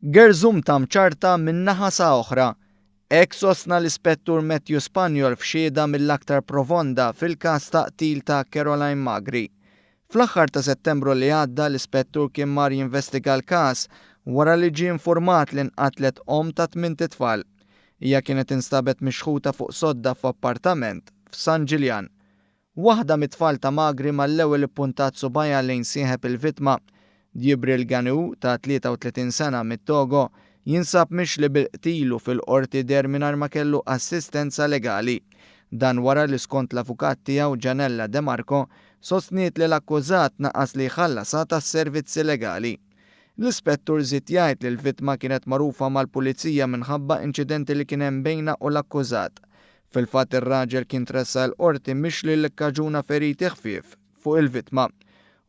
Gerżumta mċarrta minn naħa sa oħra. Hekk sostna l-Ispettur Matthew Spagnol f'xhieda mill-aktar profonda fil-każ ta' qtil ta' Caroline Magri. Fl-aħħar ta' Settembru li għadda l-Ispettur kien mar jinvestiga l-każ wara li ġie infurmat li nqatlet omm ta' tmint itfal. Hija kienet instabet mixħuta fuq sodda f'appartament f'San Ġiljan. Waħda mit-tfal ta' Magri mal-ewwel ippuntat subgħajha lejn sieħeb il-vittma. Djibril Ganou, ta' 33 sena mit-Togo, jinsab mixli bil-qtil u fil-Qorti deher mingħajr ma kellu assistenza legali. Dan wara li skont l-avukat tiegħu Gianella De Marco, sostniet li l-akkużat naqas li jħallasha tas-servizzi legali. L-Ispettur żied jgħid li l-vittma kienet magħrufa mal-Pulizija minħabba inċidenti li kien hemm bejnha u l-akkużat. Fil-fatt ir-raġel kien tressaq il-Qorti mixli li kkaġuna feriti ħfief fuq il-vittma.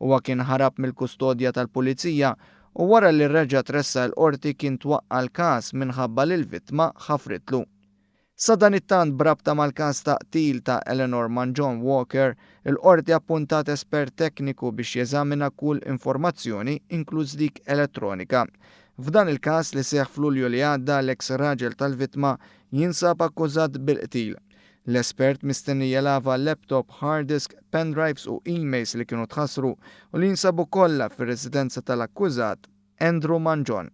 Huwa kien ħarab mill-kustodja tal-Pulizija u wara li reġa' tressaq il-Qorti kien twaqqa' l-każ minħabba li l-vittma ħafritlu. Sadanittant b'rabta mal-każ ta' qtil ta' Eleanor Mangion Walker, il-Qorti appuntat espert tekniku biex jeżamina kull informazzjoni inkluż dik elettronika. F'dan il-każ li seħħ f'Lulju li għadda l-eks raġel tal-vittma jinsab akkużat bil-qtil. L-espert mistenni jelava laptop, hard disk, pendrives u emails li kienu tħassru u li jinsabu kollha fir-residenza tal-akkużat Andrew Mangion.